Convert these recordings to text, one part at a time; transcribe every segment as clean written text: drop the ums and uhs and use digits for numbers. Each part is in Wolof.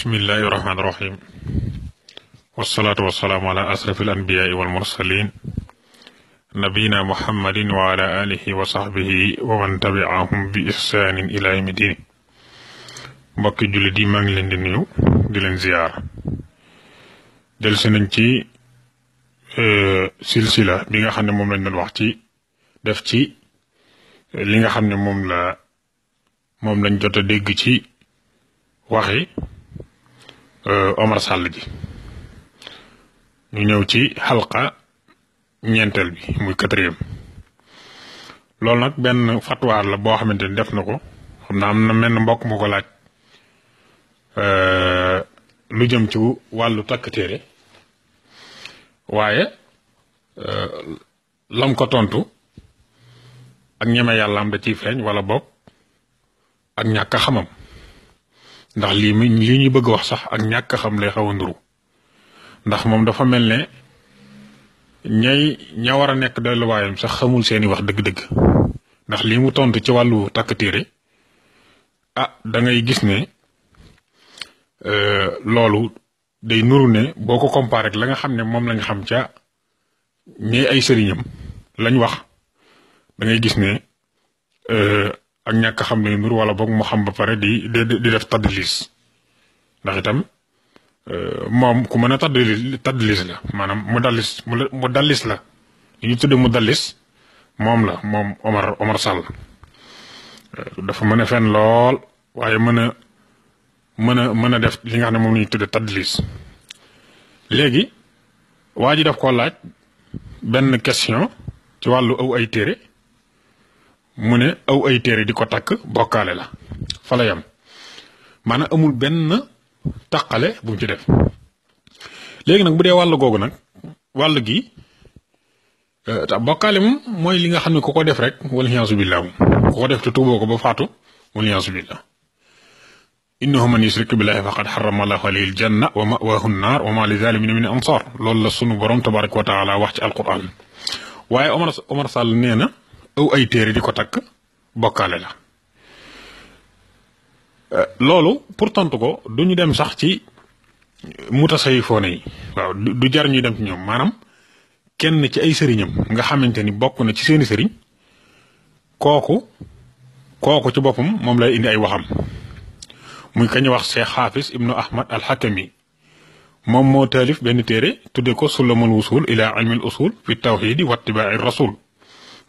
bismillahi rahmaani rahim wasalaatu wasalaamu ala asrafi al anbiyaai wal mursalin nabiyina muhammadin wa ala alihi wa sahbihi wa man tabiahum bi ihsaanin ila yawmi diin. mbokki jullit yi maa ngi leen di nuyu di leen ziyaar. dellusi nañ ci silsila bi nga xam ne moom lañ doon wax ci def ci li nga xam ne moom lañ jot a dégg ci waxi Omar Sall ji. ñu ñëw ci xalqa ñeenteel bi muy 4e. loolu nag benn fatwaar la boo xamante ni def na ko, xam naa am na menn mbokk mu ko laaj lu jëm ci wàllu takk téere, waaye lam ko tontu ak ñeme yàlla am da ciy feeñ wala boog ak ñàkk a xamam, ndax lii ñuy bëgg wax sax ak ñàkk a xam lay xaw a nduru, ndax moom dafa mel ne ña war a nekk delluwaayam sax xamul seeni wax dëgg-dëgg. ndax lii mu tontu ci wàllu takk téere da ngay gis ne loolu day nuru ne boo ko comparé ak la nga xam ne moom lañ xam ca ñee ay sëriñam lañ wax, da ngay gis ne ak ñàkk xam lay nuru, wala boog mu xam ba pare di def tadlis. ndax itam moom ku mën a tadlis la, maanaam mu dallis la, li ñu tudde mu dallis moom Omar Sall dafa mën a fen lool, waaye mën a def li nga xam ne moom la ñu tudde tadlis. léegi waa ji daf koo laaj benn question ci wàllu aw ay téere, mu ne aw ay téere di ko takk bokkaale la, fa la yam, maanaam amul benn taqale bu mu ci def. léegi nag bu dee wàll googu nag, wàll gi bokkaale moom mooy li nga xam ne ku ko def rek wal iyaasu billah, ku ko def te tuuboo ko ba faatu wal iyaasu billah. innahu man yushrik billahi faqad harrama allahu alayhi aljanna wa ma'wahu an-nar wa ma li zalimina min ansar. loolu la sunu borom tabaraka wa taala wax ci alquran. waaye Omar Sall nee na aw ay téere di ko takk bokkaale la. loolu pour tontu ko du ñu dem sax ci mutasawifoone yi, waaw du jar ñuy dem ci ñoom. maanaam kenn ci ay sëriñam nga xamante ni bokk na ci seeni sëriñ, kooku ci boppam moom lay indi ay waxam, muy kañ wax Cheikh Hafiz ibnu Ahmad al-Hakami. moom moo taalif benn téere tudde ko Sulamul Wusul ila ilmil usul fi tawhidi wa ittibaai rasul.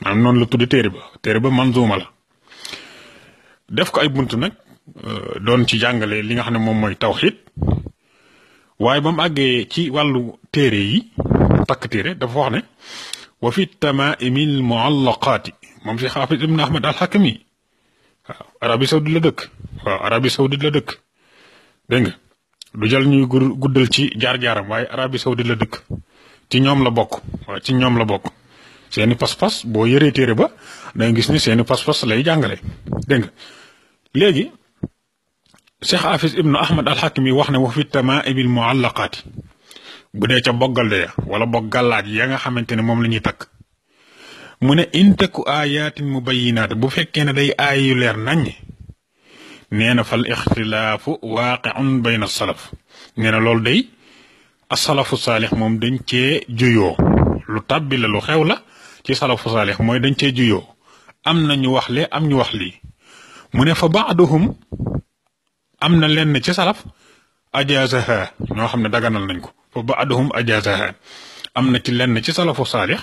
maanaam noonu la tudde téere ba manzuma la, def ko ay bunt nag doon ci jàngale li nga xam ne moom mooy tawxid. waaye ba mu àggee ci wàllu téere yi, takk téere, dafa wax ne wa fi tamaimil muallaqaati. moom si Xaafis ibn Ahmad al-Hakami, waaw Arabie Saoudite la dëkk, dégg nga, du jël ñuy guddal ci jaar-jaaram, waaye Arabie Saoudite la dëkk, ci ñoom la bokk, waaw ci ñoom la bokk. seeni pas-pas boo yëree téere ba da nga gis ne seeni pas-pas lay jàngale, dégg nga. léegi Cheikh Hafiz ibnu Ahmad al-Hakami wax ne wa fi tamaimil muallaqaati, bu dee ca boggalde ya wala boggalaaj ya nga xamante ne moom la ñuy takk, mu ne intaku ayatin mubayyinaat, bu fekkee ne day aay yu leer naññ, nee na fal ixtilaafu waaqi'un bayna salaf. nee na loolu day asalafu saalix moom dañ cee juyoo, lu tàbbi la, lu xew la ci salafu saalix, mooy dañ cee juyoo. am na ñu wax lee, am ñu wax lii. mu ne fa baaduhum, am na lenn ci salaf ajaazaha, ñoo xam ne daganal nañ ko. fa baaduhum ajaazaha, am na ci lenn ci salafu saalix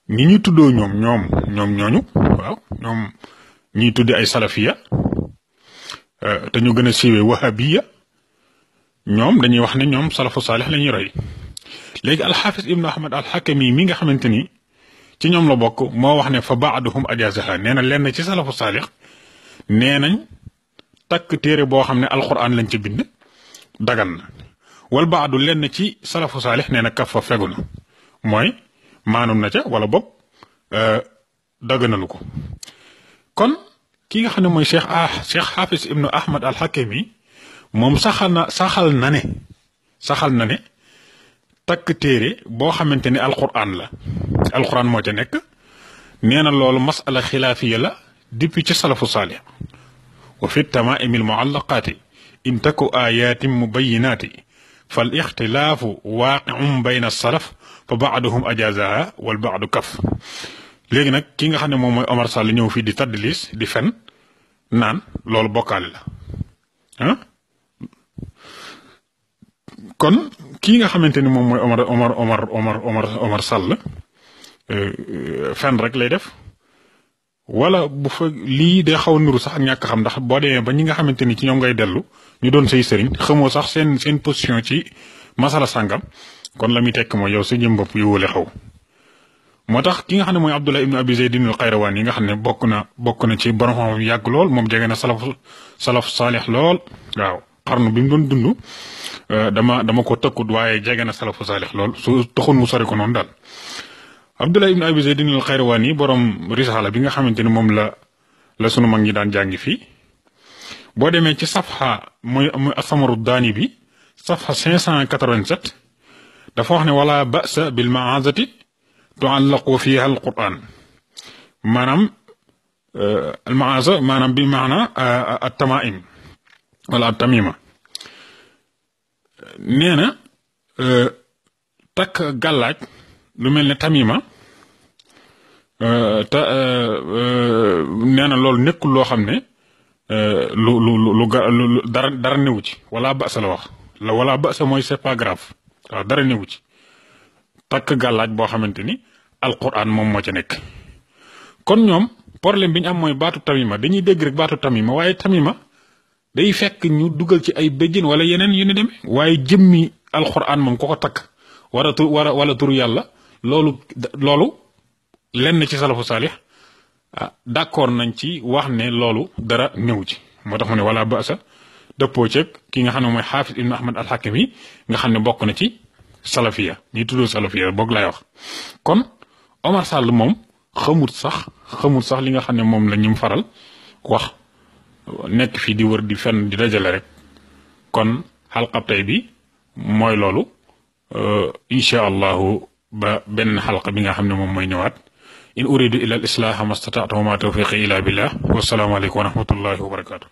ñi ñu tuddoo ñooñu, waaw ñoom ñiy tudde ay salafiya te ñu gën a siiwee wahabiya, ñoom dañuy wax ne ñoom salafu saalix la ñuy roy. léegi alxaafis ibnu Ahmad al-Hakami mi nga xamante ni ci ñoom la bokk, moo wax ne fa baaduhum ajaazaha. nee na lenn ci salafu saalix nee nañ takk téere boo xam ne alquran lañ ci bind dagan na, wal baadu lenn ci salafu saalix nee na kaf fa fegu na, mooy maanum na ca wala boog daganalu ko. kon ki nga xam ne mooy Cheikh Hafiz ibnu Ahmad al-Hakami moom saxal na ne takk téere boo xamante ne alquran moo ca nekk. nee na loolu masala xilaafiya la depuis ci salafu saalix. wa fi tamaimil muallaqaati in taku ayatin mubayyinati fal ixtilaafu waaqi'un bayna salaf fa ba'duhum ajazaha wal ba'du kaf. léegi nag ki nga xam ne moom mooy Omar Sall ñëw fii di tadlis di fen naan loolu bokkaale la ah kon kii nga xamante ni moom mooy Omar Sall fen rek lay def wala bu fa lii day xaw a nuru sax ak ñàkk xam ndax boo demee ba ñi nga xamante ni ci ñoom ngay dellu ñu doon say sëriñ xamoo sax seen position ci masala sàngam kon la muy tekk mooy yow sa jëm bopp yu wële xaw. moo tax ki nga xam ne mooy Abdullah ibn Abi Zaydin al-Qayrawaan yi nga xam ne bokk na ci borom xam yàgg lool moom jege na salaf saalix lool waaw xarnu bi mu doon dund dama ko tëkkut waaye jege na salafu saalix lool su taxul mu sori ko noonu daal. Abdullah ibn Abi Zaydin al-Qayrawaan yi borom risaala bi nga xamante ni moom la sunu mag ñi daan jàngi fii boo demee ci safha mooy asamaru daani bi safha 587 dafa wax ne wala ba'sa bil ma'azati tu'allaqu fiha al-Qur'an maanaam al-ma'aza maanaam bi maana at-tamaim wala at-tamima nee na takk gàllaaj lu mel ne tamima te nee na loolu nekkul loo xam ne lu dara newu ci wala ba'sa la wax la wala ba'sa mooy c'est pas grave waaw dara newu ci takk gàllaaj boo xamante ni alquran moom moo ca nekk. kon ñoom problème bi ñu am mooy baatu tamima dañuy dégg rek baatu tamima waaye tamima day fekk ñu dugal ci ay béjjin wala yeneen yu ni demee waaye jëmmi alquran moom ko takk wala turu yàlla loolu lenn ci salafu saalix d'accord nañ ci wax ne loolu dara néew ci moo tax mu ne wala ba'sa dëppoo ceeg ki nga xam ne mooy xaafis ibn ahmad al-Hakimi nga xam ne bokk na ci salafiya ñi tuddoo salafiya boog lay wax. kon Omar Sall moom xamut sax li nga xam ne moom la ñu faral wax nekk fii di wër di fenn di dajale rek kon xalqab tey bi mooy loolu incha allahu ba benn xalqa bi nga xam ne moom mooy ñëwaat in uridu ila al islaha mastata'tu wa ma tawfiqi illa billah wa salaamu alaykum wa rahmatullahi wa barakatuh.